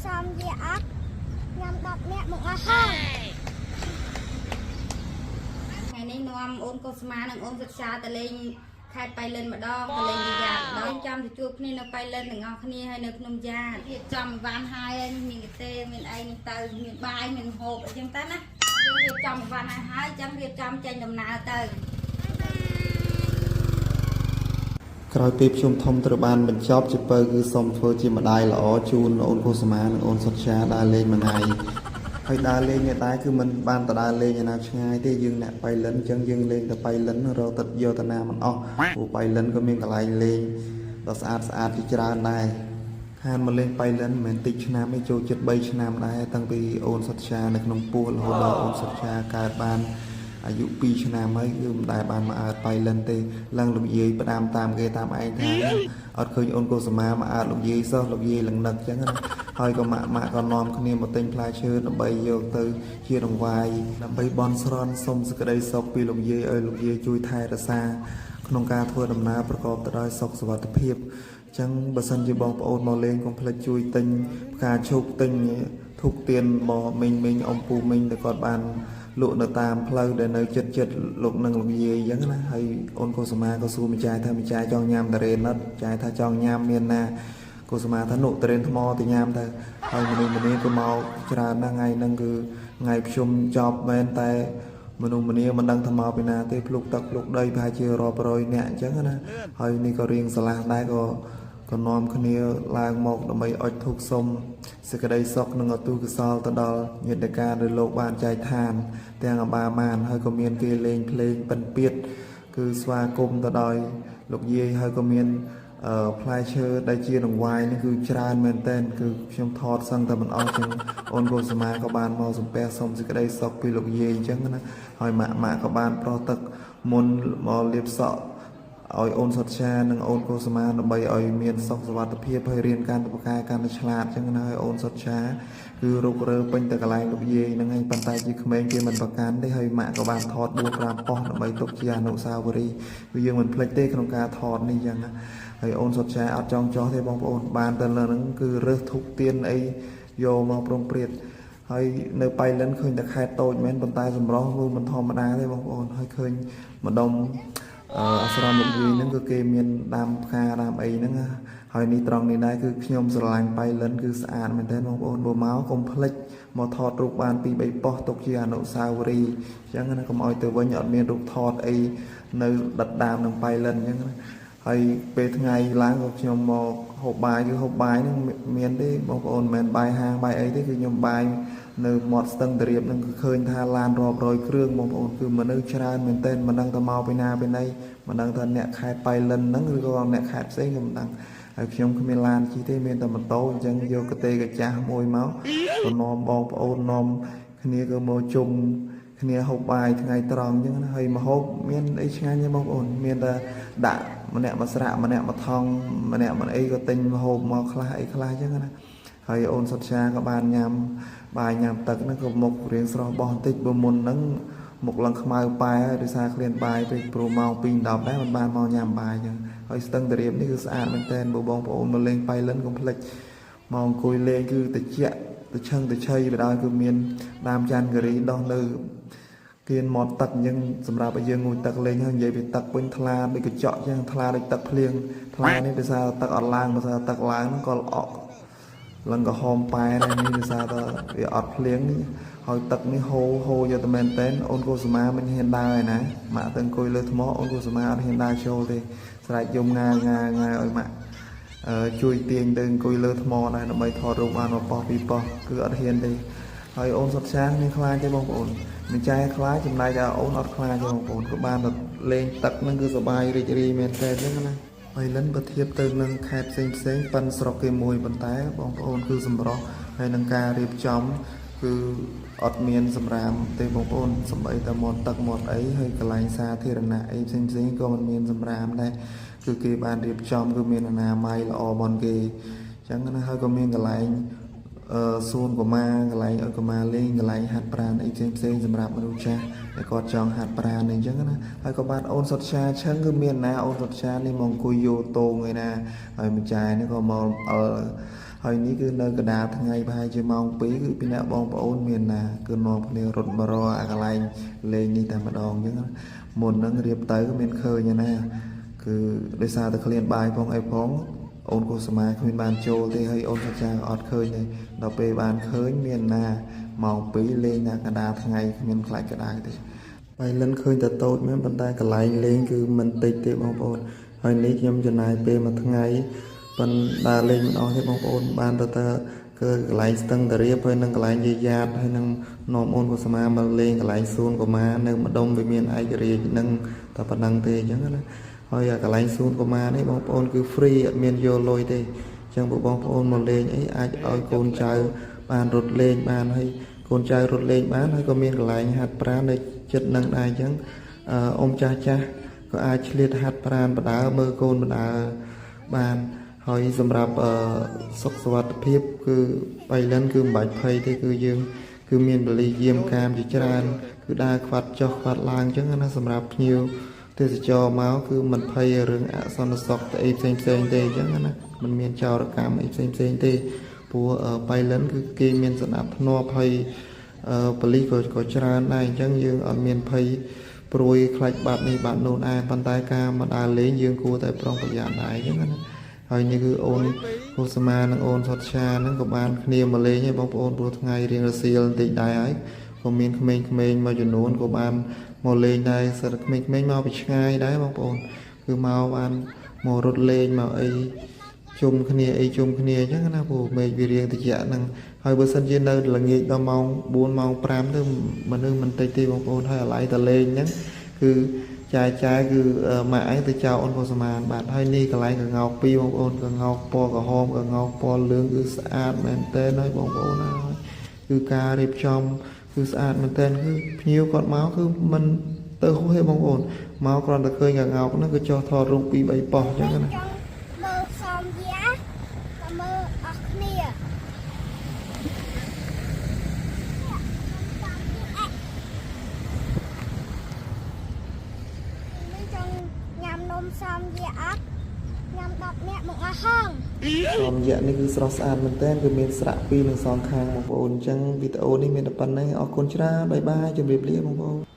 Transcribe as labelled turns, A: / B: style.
A: សំយាអត់ញ៉ាំ10នាក់មកអស់ហើយ
B: ថ្ងៃនេះនាំអូនកុស្មានិងអូនសិក្សាទៅលេងខេត្តបៃលិនម្ដងទៅលេងវិយាម្ដងចាំទៅជួបគ្នានៅបៃលិនទាំងអស់គ្នាហើយនៅភ្នំយ៉ាតរៀបចំអីវ៉ាន់ហើយមានកទេមានអីនេះទៅមានបាយមានហូបអីចឹងទៅណាយើងរៀបចំអីវ៉ាន់ហើយហើយចាំរៀបចំចេញដំណើរទៅ
C: ក្រោយពេលភ្ជុំធំត្រូវបានបញ្ចប់ជាពៅគឺសូមធ្វើជាម្ដាយល្អជូនអូនកុសមានិងអូនសុតឆាដើរលេងមួយថ្ងៃហើយដើរលេងនេះដែរគឺមិនបានទៅដើរលេងឯណាឆ្ងាយទេយើងអ្នកបៃលិនអញ្ចឹងយើងលេងទៅបៃលិនរកទឹកយកទៅណាមិនអស់ព្រោះបៃលិនក៏មានកន្លែងលេងដ៏ស្អាតស្អាតជាច្រើនដែរខានមកលេងបៃលិនមិនមែនតិចឆ្នាំទេចូលចិត្ត3ឆ្នាំដែរតាំងពីអូនសុតឆានៅក្នុងពោះរហូតដល់អូនសុតឆាកើតបាន អាយុ2ឆ្នាំហើយគឺមិនដែលបានមកអើតបៃលិនទេឡើងលោកយាយផ្ដាំតាមគេតាមឯងថាអត់ឃើញអូនកុសមាមកអើតលោកយាយសោះលោកយាយលងនឹកចឹងណាហើយក៏ម៉ាក់ម៉ាក់ក៏នាំគ្នាមកទិញផ្លែឈើដើម្បីយកទៅជារង្វាយដើម្បីបន់ស្រន់សុំសេចក្តីសុខពីលោកយាយឲ្យលោកយាយជួយថែរក្សាក្នុងការធ្វើដំណើរប្រកបទៅដោយសុខសុវត្ថិភាពចឹងបើសិនជាបងប្អូនមកលេងកុំភ្លេចជួយទិញផ្កាឈូកទិញធូបទៀនមកមីងមីងអំពូមីងដែលគាត់បាន លក់នៅតាមផ្លូវដែលនៅចិត្តចិត្តលោកនឹងលោកយាយអញ្ចឹងណាហើយអូនកុសមាក៏សួរម្ចាស់ថាម្ចាស់ចង់ញ៉ាំតារេនអត់ម្ចាស់ថាចង់ញ៉ាំមានណាកុសមាថានុតារេនថ្មទៅញ៉ាំទៅហើយមនុស្សម្នាក៏មកច្រើនណាស់ថ្ងៃហ្នឹងគឺថ្ងៃភ្ជុំចប់មែនតែមនុស្សម្នាមិនដឹងថាមកពីណាទេភ្លុកទឹកភ្លុកដីប្រហែលជារាប់រយនាក់អញ្ចឹងណាហើយនេះក៏រៀងស្រឡះដែរក៏ក៏នាំគ្នាឡើងមកដើម្បីអុជធូបសុំសេចក្តីសុខនិងឧទ្ទិសកុសលទៅដល់ញាតិកាដែលលោកបានចែកឋាន ទាំងអបាមានហើយក៏មានគេលេងភ្លេងពិនពៀតគឺស្វាគមន៍ទៅដោយលោកយាយហើយក៏មានផ្លែឈើដែលជារង្វាយនេះគឺច្រើនមែនទែនគឺខ្ញុំថតសឹងតែមិនអស់ចឹងអូនកុសមាក៏បានមកសំពះសុំសេចក្តីសុខពីលោកយាយអញ្ចឹងណាហើយម៉ាក់ម៉ាក់ក៏បានប្រោះទឹកមុនមកលាបសក់ ឲ្យអូនសុតឆានិងអូនកុសមាដើម្បីឲ្យមានសុខសុវត្ថិភាពហើយរៀនកាន់តែពូកែកាន់តែឆ្លាតអញ្ចឹងណាហើយអូនសុតឆាគឺរុករើពេញតែកន្លែងលោកយាយហ្នឹងឯងប៉ុន្តែជាក្មេងគេមិនប្រកាន់ទេហើយម៉ាក់ក៏បានថត4 5ប៉ុស្តិ៍ដើម្បីទុកជាអនុស្សាវរីយ៍គឺយើងមិនភ្លេចទេក្នុងការថតនេះអញ្ចឹងណាហើយអូនសុតឆាអត់ចង់ចោះទេបងប្អូនបានតែលើហ្នឹងគឺរើសធុកទៀនអីយកមកប្រងព្រាតហើយនៅបៃលិនឃើញតែខេតតូចមែនប៉ុន្តែសម្រស់គឺមិនធម្មតាទេបងប្អូនហើយឃើញម្ដុំ អាស្រមលោកយាយហ្នឹងគឺគេមានដាំផ្កាដាំអីហ្នឹងណាហើយនេះត្រង់នេះដែរគឺខ្ញុំស្រឡាញ់បៃលិនគឺស្អាតមែនទែនបងប្អូនបើមកកុំភ្លេចមកថតរូបបានពី3ប៉ុស្តិ៍ទុកជាអនុស្សាវរីយ៍អញ្ចឹងណាកុំឲ្យទៅវិញអត់មានរូបថតអីនៅដិតដាមនឹងបៃលិនអញ្ចឹងណាហើយពេលថ្ងៃឡើងក៏ខ្ញុំមកហូបបាយគឺហូបបាយហ្នឹងមានទេបងប្អូនមិនមែនបាយហាងបាយអីទេគឺខ្ញុំបាយនៅមាត់ស្ទឹងតារៀបហ្នឹងគឺឃើញថាឡានរាប់រយគ្រឿងបងប្អូនគឺមនុស្សច្រើនមែនទែនមិនដឹងថាមកពីណាពីណីមិនដឹងថាអ្នកខេត្តបៃលិនហ្នឹងឬក៏អ្នកខេត្តផ្សេងក៏មិនដឹងហើយខ្ញុំគ្មានឡានជិះទេមានតែម៉ូតូអញ្ចឹងយកកទេកាចាស់មួយមកក៏នាំបងប្អូននាំគ្នាក៏មកជុំគ្នាហូបបាយថ្ងៃត្រង់អញ្ចឹងណាហើយមកហូបមានអីឆ្ងាញ់ទេបងប្អូនមានតែដាក់ម្នាក់មួយស្រាក់ម្នាក់មួយថង់ម្នាក់មួយអីក៏ទិញមកហូបមកខ្លះអីខ្លះអញ្ចឹងណាហើយអូនសុតឆាក៏បានញ៉ាំបាយញ៉ាំទឹកហ្នឹងក៏មុខរៀងស្រស់បោះបន្តិចបើមុនហ្នឹងមុខឡើងខ្មៅប៉ែហើយដោយសារឃ្លានបាយពេកព្រោះម៉ោង2:10ដែរមិនបានមកញ៉ាំបាយអញ្ចឹងហើយស្ទឹងតារៀបនេះគឺស្អាតមែនទែនបើបងប្អូនមកលេងបៃលិនកុំភ្លេចមកអង្គុយលេងគឺតិចទៅឆឹងទៅឆីបដ ாய் គឺមានដើមច័ន្ទគិរីដោះនៅគៀនមាត់ទឹកអញ្ចឹងសម្រាប់ឲ្យយើងងូតទឹកលេងហើយនិយាយពីទឹកវិញថ្លាដូចកញ្ចក់អញ្ចឹងថ្លាដូចទឹកភ្លៀងថ្លានេះដោយសារទឹកអត់ឡើងដោយសារទឹកឡើងហ្នឹងក៏ល្អក់ឡើងក្រហមប៉ែដែរនេះដោយសារតែវាអត់ភ្លៀងនេះហើយទឹកនេះហូរហូរយកតែមែនតែនអូនកុសមាមិនហ៊ានដើរឯណាម៉ាក់ទៅអង្គុយលើថ្មអូនកុសមាអត់ហ៊ានដើរចូលទេស្រែកយំងាងាងាឲ្យម៉ាក់ជួយទាញទៅអង្គុយលើថ្មដែរដើម្បីថតរូបបានមួយប៉ុស្តិ៍ពីរប៉ុស្តិ៍គឺអត់ហ៊ានទេហើយអូនសុតឆាមានខ្លាចទេបងប្អូនមិនចែខ្លាចចំណែកឯអូនអត់ខ្លាចទេបងប្អូនក៏បានតែលេងទឹកហ្នឹងគឺសប្បាយរីករាយមែនតើហ្នឹងណាបៃលិនបើធៀបទៅនឹងខេត្តផ្សេងផ្សេងៗប៉ិនស្រុកគេមួយប៉ុន្តែបងប្អូនគឺសម្រស់ហើយនឹងការរៀបចំគឺអត់មានសម្រាមទេបងប្អូនសំបីតែមាត់ទឹកមាត់អីហើយកន្លែងសាធារណៈអីផ្សេងផ្សេងៗក៏មិនមានសម្រាមដែរគឺគេបានរៀបចំគឺមានអនាម័យល្អបនគេអញ្ចឹងណាហើយក៏មានកន្លែង សួនកុមារកន្លែងឲ្យកុមារលេងកន្លែងហាត់ប្រាណអីផ្សេងផ្សេងៗសម្រាប់មនុស្សចាស់ដែលគាត់ចង់ហាត់ប្រាណអីចឹងណាហើយក៏បានអូនសុតឆាឆឹងគឺមានណាអូនសុតឆានេះមកអង្គុយយោតងឯណាហើយម្ចាស់នេះក៏មកអល់ ហើយនេះគឺនៅកណ្ដាលថ្ងៃប្រហែលជាម៉ោង2គឺពីអ្នកបងប្អូនមានណាគឺនាំគ្នារត់មករកអាកន្លែងលេងនេះតែម្ដងអញ្ចឹងណាមុនហ្នឹងរៀបទៅក៏មានឃើញដែរណាគឺដោយសារតែឃ្លានបាយផងអីផងអូនកុសមាគ្មានបានចូលទេហើយអូនសច្ចាក៏អត់ឃើញទេដល់ពេលបានឃើញមានណាម៉ោង2លេងនៅកណ្ដាលថ្ងៃគ្មានខ្លាចក្តៅទេ បៃលិនឃើញតែតូចមែនប៉ុន្តែកន្លែងលេងគឺមិនតិចទេបងប្អូនហើយនេះខ្ញុំចំណាយពេលមួយថ្ងៃប៉ុន្តែលេងមិនអស់ទេបងប្អូនបានទៅទៅគឺកន្លែងស្ទឹងតារៀបហើយនិងកន្លែងយាយយ៉ាតហើយនឹងនាំអូនកុសមាមកលេងកន្លែងសួនកុមារនៅម្ដុំវិមានឯករាជ្យនឹងតែប៉ុណ្ណឹងទេអញ្ចឹងណាហើយអាកន្លែងសួនកុមារនេះបងប្អូនគឺ free អត់មានយកលុយទេអញ្ចឹងបើបងប្អូនមកលេងអីអាចឲ្យកូនចៅបានរត់លេងបានហើយកូនចៅរត់លេងបានហើយក៏មានកន្លែងហាត់ប្រាណនៅចិត្តនឹងដែរអញ្ចឹងអឺអ៊ំចាស់ចាស់ក៏អាចឆ្លៀតហាត់ប្រាណបដើមើលកូនបដើបានហើយសម្រាប់អឺសុខសុវត្ថិភាពគឺបៃលិនគឺមិនបាច់ភ័យទេគឺយើងគឺមានបលិយាមកាមជាច្រើនគឺដើរខ្វាត់ចុះខ្វាត់ឡើងអញ្ចឹងណាសម្រាប់ភ្ញៀវទេសចរមកគឺមិនភ័យរឿងអសន្តិសុខទៅអីផ្សេងផ្សេងៗទេអញ្ចឹងណាมันមានចោរកម្មអីផ្សេងផ្សេងៗទេព្រោះអឺបៃលិនគឺគេមានសណ្ដាប់ធ្នាប់ហើយ អឺប៉ូលីសក៏ច្រើនដែរអញ្ចឹងយើងអត់មានភ័យព្រួយខ្លាចបាត់នេះបាត់នោះដែរប៉ុន្តែការមកដើរលេងយើងគួរតែប្រុងប្រយ័ត្នដែរអញ្ចឹងណាហើយនេះគឺអូនកុសមានិងអូនសុតឆាហ្នឹងក៏បានគ្នាមកលេងហើយបងប្អូនព្រោះថ្ងៃរៀងរសៀលបន្តិចដែរហើយក៏មានក្មេងៗមួយចំនួនក៏បានមកលេងដែរសិតតែក្មេងៗមកពីឆ្ងាយដែរបងប្អូនគឺមកបានមករត់លេងមកអី ជុំគ្នាអីជុំគ្នាអញ្ចឹងណាព្រោះមេឃវារៀងត្រជាក់ហ្នឹងហើយបើសិនជានៅល្ងាចដល់ម៉ោង4ម៉ោង5ទៅមនុស្សមិនតិចទេបងប្អូនហើយអាឡ័យតលេងហ្នឹងគឺចាយចាយគឺម៉ាក់ឯងទៅចោលអូនកុសមានបាទហើយនេះកន្លែងកងោកពីរបងប្អូនកងោកពណ៌ក្រហមកងោកពណ៌លឿងគឺស្អាតមែនទែនហើយបងប្អូនហើយគឺការរៀបចំគឺស្អាតមែនទែនគឺភ្ញៀវគាត់មកគឺមិនទៅហួសទេបងប្អូនមកគ្រាន់តែឃើញកងោកហ្នឹងគឺចុះថតរូប2 3ប៉ុស្តិ៍អញ្ចឹងណា
A: ចង់មើលសំយ៉ាក៏មើលអស់គ្នានេះចង់ញ៉ាំនំសំយ៉ាអត់ញ៉ាំ10នាក់មកអស់ហង
C: សំយៈនេះគឺស្រស់ស្អាតមែនទែនគឺមានស្រាក់ពីរនិងសងខាងបងប្អូនអញ្ចឹងវីដេអូនេះមានតែប៉ុណ្្នេះអរគុណច្រើនបាយបាយជម្រាបលាបងប្អូន។